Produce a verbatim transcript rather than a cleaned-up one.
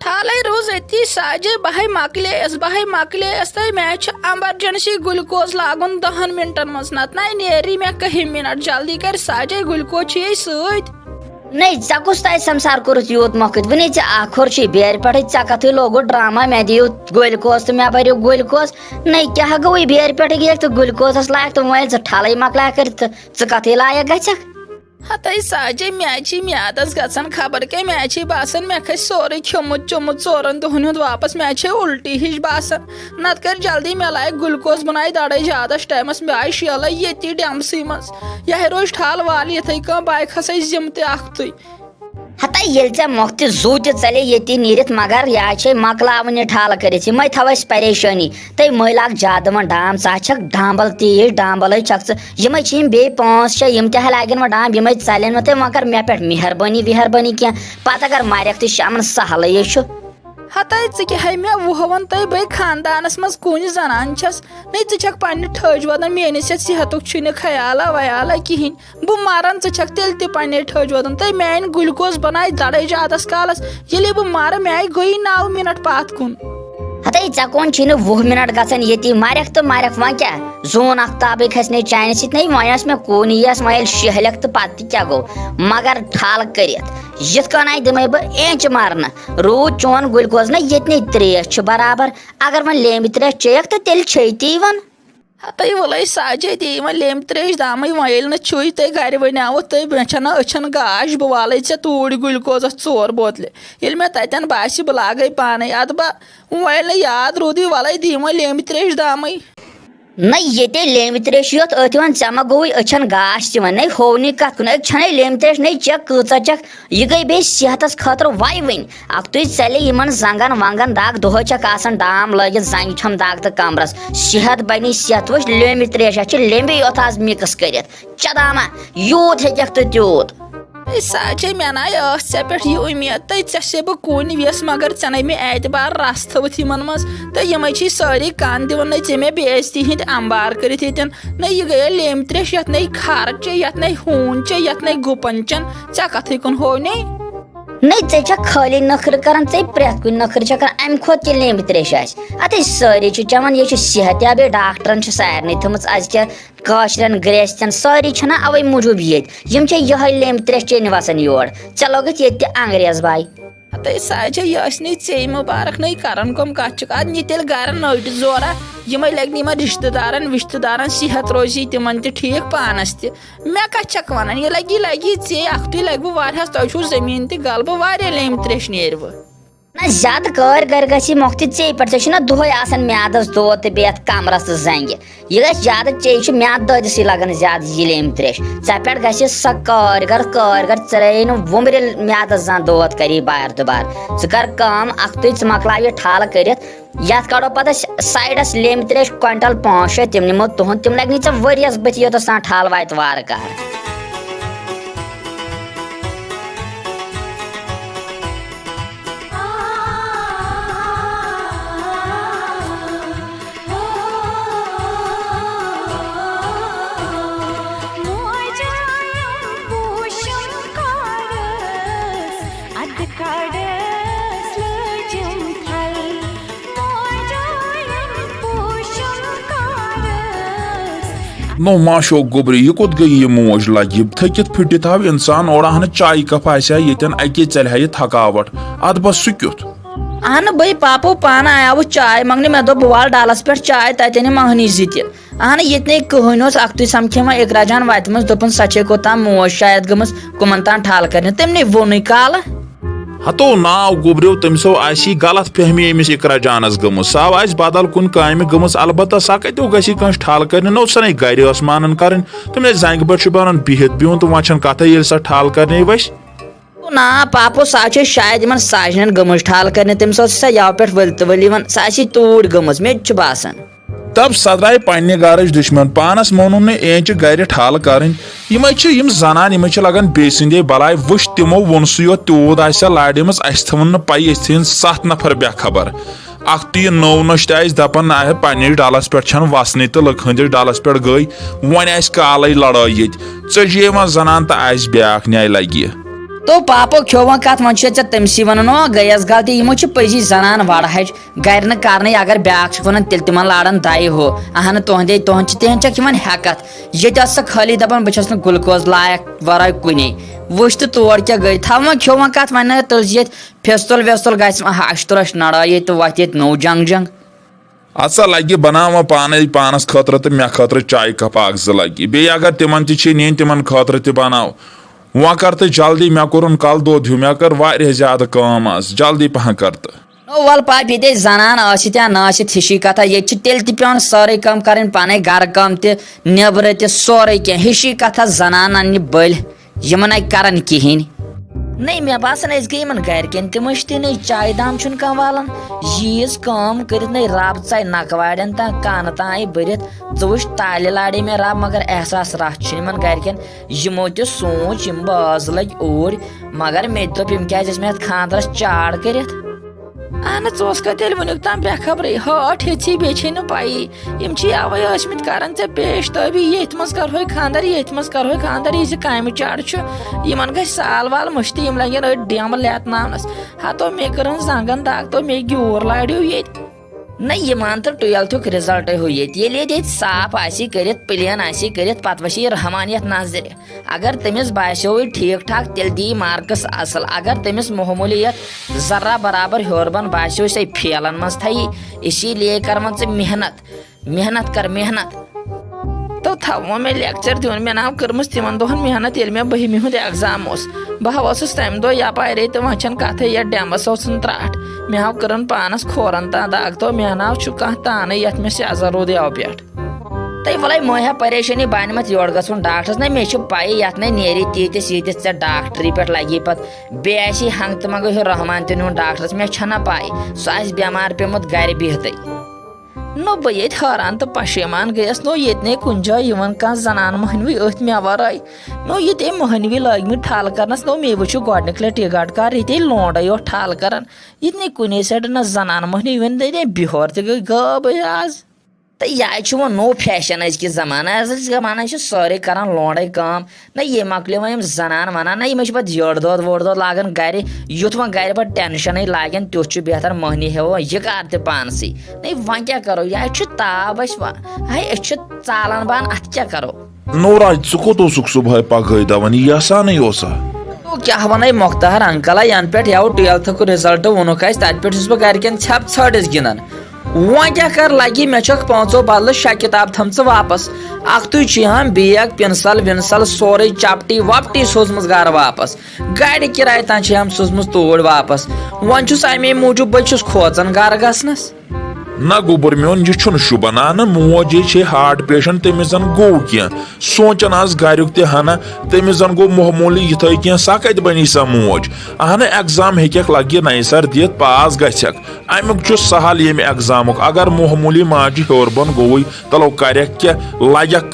ٹھالے روٗز أتی ساجے، بہے مۄکلییس، بہے مۄکلییس، تہٕ مےٚ چھُ ایمرجنسی گلوکوز لاگُن دہن منٹن منٛز، نتہٕ نَے نیری مےٚ کٔہِم منٹ۔ جلدی کر ساجے، گلوکوز چھُ یے سۭتۍ۔ نٔے، ژےٚ کُس تۄہہِ سمسار کوٚرُتھ یوٗت مۄکٕتۍ؟ وُنہِ ژےٚ اکھ ہُر چھُے بیرِ پٮ۪ٹھٕے، ژےٚ کتھٕے لوگُت ڈرامہ، مےٚ دِیِو گلوکوز تہٕ مےٚ بٔرِو گلوکوز۔ نٔے، کیٛاہ گوٚوُے بیرِ پٮ۪ٹھٕے گٔیَکھ تہٕ گلوکوزس لایق تہٕ وۄنۍ ییٚلہِ ژٕ ٹھلٕے مۄکلایَکھ کٔرِتھ تہٕ ژٕ کتھٕے لایق گژھکھ؟ ہتے ساجے، مےٚ چھِ میادس گژھان خبر کیٛاہ، مےٚ چھِ باسان مےٚ کھسہِ سورُے کھیوٚمُت چوٚمُت ژورن دۄہن ہُنٛد واپس، مےٚ چھے الٹی ہِش باسان۔ نتہٕ کر جلدی، مےٚ لایق گلوکوز، بہٕ نَے دڑے زیادس ٹایمس، مےٚ آیہِ شیلے ییٚتی ڈیمسٕے منٛز۔ یہِ ہے روزِ ٹھل وال یِتھے کٔنۍ، بہٕ کھسے ذمہٕ تہِ اکھتُے۔ ہتا ییٚلہِ ژےٚ مۄختہِ زُو تہِ ژَلے ییٚتی نیٖرِتھ، مگر یہِ چھے مۄکلاوٕنۍ یہِ ٹھالہٕ کٔرِتھ، یِمے تھاو اَسہِ پریشٲنی۔ تہٕ یِمے لاگ زیادٕ وۄنۍ ڈام، ژٕ ہا چھَکھ ڈامبل تیٖج، ڈامبلٕے چھَکھ ژٕ۔ یِمے چھِ یِم بیٚیہِ پانٛژھ شےٚ، یِم تہِ ہا لاگن وۄنۍ ڈام، یِمے ژَلن وۄنۍ۔ تہٕ وۄنۍ کر مےٚ پٮ۪ٹھ مہربٲنی وہربٲنی کینٛہہ، پتہٕ اگر مَرٮ۪کھ تہٕ شامن سہلٕے چھُ۔ ہتے ژٕ کیٛاہ ہے مےٚ وُہوَن تہٕ بے خاندانس منٛز کُنہِ زنان چھَس؟ نَے ژٕ چھَکھ پننہِ ٹھٔج وَدان، میٲنِس یَتھ صحتُک چھُے نہٕ خیالا ویالا کِہیٖنۍ۔ بہٕ مرن، ژٕ چھکھ تیٚلہِ تہِ پننے ٹھٔج وۄدُن۔ تہٕ میانہِ گلوکوز بنایہِ دڑے زیادس کالس۔ ییٚلے بہٕ مرٕ، مےٚ آیہِ گٔیی نو منٹ پتھ کُن۔ ہتے، ژےٚ کون چھُے نہٕ وُہ منٹ گژھان ییٚتی؟ مرکھ تہٕ مرکھ، وۄنۍ کیٛاہ؟ زوٗن اختابٕے کھسہِ نے چانہِ سۭتۍ نے، وۄنۍ ٲس مےٚ کُن یِیَس، وۄنۍ ییٚلہِ شیہلکھ تہٕ پتہٕ تہِ کیٛاہ گوٚو؟ مگر ٹھل کٔرِتھ یِتھ کٔنۍ دِمے بہٕ اینچہِ مرنہٕ۔ روٗد چون گلوکوز نہ ییٚتہِ نے ترٛیش چھِ برابر۔ اگر وۄنۍ لیمبۍ ترٛیش چیٚیَکھ تہٕ تیٚلہِ چھے تی یِوان۔ ہتٕے وَلَے ساجے دے وۄنۍ لیمبۍ ترٛیش دامٕے، وۄنۍ ییٚلہِ نہٕ چھُے تہٕ گرِ وَنیٛاوُتھ تہٕ مےٚ چھَنہ أچھَن گاش، بہٕ والَے ژےٚ توٗرۍ گلوکوزَس ژور بوتلہِ۔ ییٚلہِ مےٚ تَتٮ۪ن باسہِ بہٕ لاگَے پانَے، اَدٕ بہٕ وۄنۍ ییٚلہِ نہٕ یاد روٗدٕے وَلَے دِ وۄنۍ لیمبۍ ترٛیش دامٕے۔ نہ ییٚتے لیمبۍ ترٛیش یوت أتھۍ وَن، ژےٚ ما گوٚوُے أچھَن گاش تہِ وۄنۍ؟ نَے ہوونٕے کَتھ کُن، أکۍ چھَنَے لیمبۍ ترٛیش، نَے چَکھ کۭژاہ چَکھ، یہِ گٔے بیٚیہِ صحتَس خٲطرٕ وَے وٕنۍ۔ اکھتُے ژَلے یِمن زنٛگن ونٛگن دگ، دۄہے چھکھ آسان ڈام لٲگِتھ زنٛگہِ چھۄمب دگ تہٕ کمرس۔ صحت بنی صحت، وٕچھ لیمبۍ تریش، یتھ چھِ لیمبۍ یوت آز mix کٔرِتھ۔ چداما، یوٗت ہیٚککھ تہٕ تیوٗت۔ ہے ساجے، مےٚ نَے ٲس ژےٚ پٮ۪ٹھ یہِ اُمید، تہٕ ژےٚ چھے بہٕ کُنۍ ویس، مگر ژےٚ نَے مےٚ اعتبار رژھ تھٲوٕتھ یِمن منٛز، تہٕ یِمے چھِ سٲری کن دِوان، نَے ژےٚ مےٚ بے عزتی ہِنٛدۍ انبار کٔرِتھ ییٚتٮ۪ن۔ نَے یہِ گٔیے لیمبۍ تریش، یتھ نَے کھارٕ چے، یتھ نَے ہوٗن چے، یتھ نَے گُپن چن، ژےٚ کتھٕے کُن ہوو نے۔ نٔے، ژےٚ چھَکھ خٲلی نٔخرٕ کران، ژےٚ پرٛٮ۪تھ کُنہِ نٔخرٕ چھَکھ کران، اَمہِ کھۄتہٕ کیٛاہ لیمبۍ تریش آسہِ؟ اَتے سٲری چھِ چٮ۪وان، یہِ چھِ صحت یاب، یہِ ڈاکٹرن چھِ سارنٕے تھٲومٕژ أزکٮ۪ن کٲشرٮ۪ن گرٛیستٮ۪ن، سٲری چھِنہ اَوَے موٗجوٗب ییٚتۍ۔ یِم چھِ یِہوٚے لیمبۍ تریش چیٚنہِ وَسان یور۔ ژےٚ لوگُتھ ییٚتہِ تہِ انگریز باے۔ ہتے ساجے، یہِ ٲسۍ نَے ژیٚے مُبارک نٔے کران کٕم کَتھ چھِکھ۔ اَدٕ نہِ تیٚلہِ گرن نٔٹۍ زورا، یِمَے لَگہِ نہٕ یِمَن رِشتہٕ دارن وِشتہٕ دارن، صحت روزِ تِمَن تہِ ٹھیٖک پانَس تہِ۔ مےٚ کَتھ چھَکھ وَنان؟ یہِ لَگی، لَگی ژے اَکھتُے، لَگہِ بہٕ واریاہَس، تۄہہِ چھُو زٔمیٖن تہِ گَلہٕ بہٕ واریاہ لیمبۍ ترٛیش نیرِ بہٕ۔ نہ، زیادٕ کٲرۍ گَرِ گژھی مۄختہِ ژے پٮ۪ٹھ، ژےٚ چھُنہ دۄہَے آسان میٛادَس دود تہٕ بیٚیہِ اَتھ کَمرَس تہٕ زَنٛگہِ۔ یہِ گژھِ زیادٕ، ژے چھُ میٛادٕ دٲدِسٕے لَگان زیادٕ یہِ لیمبۍ ترٛیش۔ ژےٚ پٮ۪ٹھ گژھِ سۄ کٲرۍ گر، کٲرۍ گر، ژےٚ رَیے نہٕ وُمبرِ میٛادَس زانٛہہ دود کَری بار دُبار۔ ژٕ کَر کٲم، اَکھتُے ژٕ مۄکلاو یہِ ٹھالہٕ کٔرِتھ، یتھ کڑو پتہٕ أسۍ سایڈس لیمبۍ تریش کوینٹل پانٛژھ شےٚ، تِم نِمو تُہُنٛد، تِم لگہِ نہٕ ژےٚ ؤریس بٕتھِ، یوتس تام ٹھل واتہِ وارٕ کارٕ۔ نو ما شوق گوٚبرِ، یہِ کوٚت گٔیہِ یہِ موج لگہِ؟ یہِ تھٔکِتھ پھٕٹِتھ آو انسان، اورٕ اہنہٕ چایہِ کپ آسہِ ہا ییٚتٮ۪ن، اَکے ژَلہِ ہا یہِ تھکاوٹ۔ ادٕ بس سُہ کیُتھ؟ اہنہٕ بے پاپو پانہٕ آیاوُس چاے منٛگنہِ، مےٚ دوٚپ بہٕ والہٕ ڈلس پٮ۪ٹھ چاے، تتٮ۪ن یِم اہنی زٕ تہِ۔ اہنہٕ ییٚتہِ نے کٕہٕنۍ اوس، اکھتُے سمکھے وۄنۍ اقرا جان وتہِ منٛز، دوٚپُن سۄ چھے کوٚتام موج شاید گٔمٕژ کُمن تام ٹھل کرنہِ، تٔمۍ نے ووٚنُے کالہٕ۔ ہتو ناو گوٚبریو، تٔمِس آسہِ غلط فہمی أمِس اقرا جانس گٔمٕژ، سۄ آسہِ بدل کُنہِ کامہِ گٔمٕژ، البتہ سۄ کتہِ گژھِ کٲنٛسہِ ٹھل کرنہِ، نہ اوس سۄ نے گرِ ٲس مانان کرٕنۍ، تٔمۍ نے زنگہِ پٮ۪ٹھ چھُ بنان بِہِتھ بِہُن تہٕ وۄنۍ چھَنہٕ کتھے ییٚلہِ سۄ ٹھل کرنہِ ؤسۍ۔ نا پاپو، سۄ چھے شاید یِمن ساجنن گٔمٕژ ٹھل کرنہِ، تٔمِس اوس سۄ یَوٕ پٮ۪ٹھ ؤلۍ تہٕ ؤلۍ یِوان، سۄ آسہِ توٗرۍ گٔمٕژ، مےٚ تہِ چھُ باسان۔ دب سدراے پننہِ گرٕچ دشمن، پانس مونُن نہٕ اینچہِ گرِ ٹھل کرٕنۍ۔ یِمے چھِ یِم زنان، یِمے چھِ لگان بیٚیہِ سٕنٛدے بلاے۔ وٕچھ، تِمو ووٚن سُے یوت، تیوٗت آسہِ سا لاڑِ منٛز، اسہِ تھٲوٕن نہٕ پَیی، أسۍ تھٲوِن ستھ نفر بے خبر۔ اکھ تہٕ یہِ نٔو نٔش تہِ آسہِ دپان، نہ ہے، پننِس ڈلس پٮ۪ٹھ چھنہٕ وسنٕے تہٕ لُکہٕ ہٕنٛدِس ڈلس پٮ۪ٹھ گٔے، وۄنۍ آسہِ کالے لڑٲے ییٚتہِ۔ ژٔجی یِوان زنان تہٕ آسہِ بیاکھ نیاے لگہِ۔ تو پاپو کھیوو وۄنۍ کتھ، وۄنۍ چھُ ژےٚ تٔمسٕے ونان، او گٔیس غلطی، یِمو چھِ پٔزی زنان وڑہج، گرِ نہٕ کرنٕے، اگر بیاکھ چھُکھ ونان تیٚلہِ تِمن لارن دَیہِ ہُہ۔ اہنہٕ تُہنٛدے، تُہنٛد چھِ، تِہنٛد چھکھ یِوان ہٮ۪کتھ۔ ییٚتہِ ٲس سۄ خٲلی دپان بہٕ چھس نہٕ گلوکوز لایق ورٲے کُنے۔ وٕچھ تہٕ تور کیٛاہ گٔے، تھاو وۄنۍ کھیوو وۄنۍ کتھ، وۄنۍ نہ تُلزِ ییٚتہِ پھِستُل وِستُل گژھِ وۄنۍ ہش ترٛش نڑٲے ییٚتہِ تہٕ وتہِ ییٚتہِ نوٚو جنگ جنگ۔ اَدٕ سا لَگہِ بَناوان پانَے پانَس خٲطرٕ تہٕ مےٚ خٲطرٕ چایہِ کَپ اَکھ زٕ لَگہِ۔ بیٚیہِ اگر تِمَن تہِ چھِ نِنۍ، تِمَن خٲطرٕ تہِ بَناو۔ وۄنۍ کر تہٕ جلدی، مےٚ کوٚرُن کَلہٕ دود ہیوٗ، مےٚ کٔر واریاہ زیادٕ کٲم آز، جلدی پَہَن کر تہٕ۔ نو وَل پاپی، ییٚتہِ زَنان ٲسِتھ یا نہ ٲسِتھ، ہِشی کَتھا، ییٚتہِ چھِ تیٚلہِ تہِ پٮ۪وان سٲرٕے کٲم کَرٕنۍ پَنٕنۍ، گَرٕ کٲم تہِ، نیٚبرٕ تہِ، سورُے کینٛہہ۔ ہِشی کَتھا، زَنانَن نہِ بٔلۍ۔ یِمن اَتہِ کران کِہیٖنۍ۔ نَے، مےٚ باسان، أسۍ گٔے یِمن گرِکٮ۪ن تہِ مٔشتٕے، نَے چایہِ دام چھُنہٕ کانٛہہ والان۔ ییٖژ کٲم کٔرِتھ نَے رب ژاے نکواڑٮ۪ن تام، کانہٕ تام آیہِ بٔرِتھ۔ ژٕ وٕچھ، تالہِ لاڑے مےٚ رب، مگر احساس رژھ چھُنہٕ یِمن گرِکٮ۪ن۔ یِمو تہِ سوٗنچ، یِم باز لٔگۍ اوٗرۍ، مگر مےٚ تہِ دوٚپ، یِم کیازِ ٲسۍ مےٚ یتھ خانٛدرس چاڑ کٔرِتھ؟ اہن، ژٕ اوسکھا تیٚلہِ وٕنیُک تام بے خبرٕے؟ ہٲٹھ ہیٚژی، بیٚیہِ چھے نہٕ پَیی۔ یِم چھِ اَوَے ٲسمٕتۍ کَران ژےٚ پیش تٲبی، ییٚتھۍ منٛز کَرہوے خانٛدر، ییٚتھۍ منٛز کَرہوے خانٛدر، یہِ زِ کامہِ چاڑ چھُ۔ یِمَن گژھِ سال وال مٔشتٕے، یِم لَگن أتھۍ ڈیمبہٕ لیتناونَس۔ ہَتو مےٚ کٔرٕن زنٛگَن دَگ، تو مےٚ گیوٗر لاریو ییٚتہِ۔ نہ، یِمَن تہٕ ٹُویلتھُک رِزلٹٕے ہُہ ییٚتہِ۔ ییٚلہِ ییٚتہِ، ییٚتہِ صاف آسی کٔرِتھ، پٕلین آسی کٔرِتھ، پَتہٕ وٕچھِ یہِ رحمانیت نظرِ۔ اگر تٔمِس باسیووُے ٹھیٖک ٹھاک، تیٚلہِ دِیہِ مارکس اصل۔ اگر تٔمِس معموٗلی یتھ ذرہ برابر ہیوٚر بۄن باسیو، سُے فیلن منٛز تھایی۔ اسی لیے کر وۄنۍ ژٕ محنت، محنت کر محنت۔ تو تھاو وۄنۍ مےٚ لیکچر دیُن، مےٚ ناو کٔرمٕژ تِمن دۄہن محنت، ییٚلہِ مےٚ بٔہمہِ ہُنٛد ایگزام اوس۔ بہٕ ہا اوسُس تمہِ دۄہ یپارے تہٕ وۄنۍ چھنہٕ کتھے، یتھ ڈیمبس اوسُن ترٛٹھ۔ مےٚ ہا کٔرٕن پانس کھورن تام دگ، تو مےٚ ناو چھُ کانٛہہ تانٕے یتھ مےٚ سیزر روٗد یَوٕ پٮ۪ٹھ۔ تہٕ وَلَے مہٕ ہےٚ پریشٲنی، بہٕ اَنہٕ مَتھ یورٕ گژھُن ڈاکٹرس۔ نہ، مےٚ چھِ پَیی، یَتھ نَے نیرِ تیٖتِس ییٖتِس ژےٚ ڈاکٹری پٮ۪ٹھ لَگی پَتہٕ۔ بیٚیہِ آسی ہنٛگتہٕ منٛگہٕ ہیوٚر رحمان تہِ نیوٗن ڈاکٹرس، مےٚ چھَنہ پَے، سُہ آسہِ بٮ۪مار پیوٚمُت گَرِ بِہتٕے۔ نو، بہٕ ییٚتہِ حٲران تہٕ پشیمان گٔیَس، نو ییٚتہِ نے کُنہِ جایہِ یِوان کانٛہہ زنان مٔہنوی أتھۍ مےٚ وَرٲے۔ نو ییٚتہِ أمۍ مٔہنوی لٲگۍ مٕتۍ ٹھل کرنَس، نو مےٚ وٕچھُو گۄڈٕنِکۍ لَٹہِ یہِ گٹہٕ کار، ییٚتہِ ہے لونڈَے یوت ٹھل کران۔ ییٚتہِ نے کُنے سایڈٕ نہ زنان مٔہنوی، وۄنۍ دَپہِ بِہور تہِ گٔے غٲبٕے آز۔ تہٕ یہِ چھُ وۄنۍ نوٚو فیشن أزکِس زمانس۔ أزکِس زمانس چھِ سٲرٕے کران لونڈے کٲم۔ نہ یہِ مۄکلے وۄنۍ یِم زنان ونان، نہ یِمے چھِ پتہٕ یٔڑ دۄد ووٚڑ دۄد لاگان گرِ۔ یُتھ وۄنۍ گرِ پتہٕ ٹینشنے لاگن، تیُتھ چھُ بہتر مٔہنی ہیوو یہِ کار تہِ پانسٕے۔ نہ وۄنۍ کیٛاہ کرو، یہِ چھُ تاب اَسہِ وۄنۍ۔ ہے، أسۍ چھِ ژالان بان، اتھ کیٛاہ کرو؟ نوراج، ژٕ کوٚت اوسُکھ صبحٲے پگہٲے دَوان؟ یہِ آسانٕے اوسا؟ تو کیٛاہ وَنَے مۄختار انکل، ینہٕ پٮ۪ٹھ یَوٕ ٹُویلتھُک رِزلٹ ووٚنُکھ اَسہِ، تَتہِ پٮ۪ٹھ چھُس بہٕ گرِکٮ۪ن ژھٮ۪پ ژھٲٹِس گِنٛدان۔ وۄنۍ کیٛاہ کَرٕ، لَگی مےٚ چھَکھ پانٛژو بدلہٕ شےٚ کِتاب تھٲمژٕ واپس۔ اَکھتُے چھُے ہم بیگ، پِنسل وِنسل سورُے چپٹی وپٹی سوزمٕژ گرٕ واپس۔ گاڑِ کِراے تام چھِ ہم سوزمٕژ توٗرۍ واپس۔ وۄنۍ چھُس اَمے موٗجوٗب بہٕ چھُس کھوژان گرٕ گژھنس۔ نہ گوٚبُر میون، یہِ چھُنہٕ شوٗبان۔ اہنہٕ، موج یے چھے ہارٹ پیشنٹ، تٔمِس زن گوٚو کینٛہہ۔ سونٛچان آس گریُک تہِ ہنا، تٔمِس زن گوٚو معموٗلی یِتھٲے کینٛہہ، سۄ کتہِ بنی سۄ موج؟ اہنہٕ، ایگزام ہیٚکٮ۪کھ لگہِ نَیہِ سر دِتھ، پاس گژھٮ۪کھ۔ امیُک چھُ سہل ییٚمہِ ایگزامُک، اگر معموٗلی ماجہِ ہیوٚر بۄن گوٚوُے، تلو کرٮ۪کھ کیٛاہ، لگٮ۪کھ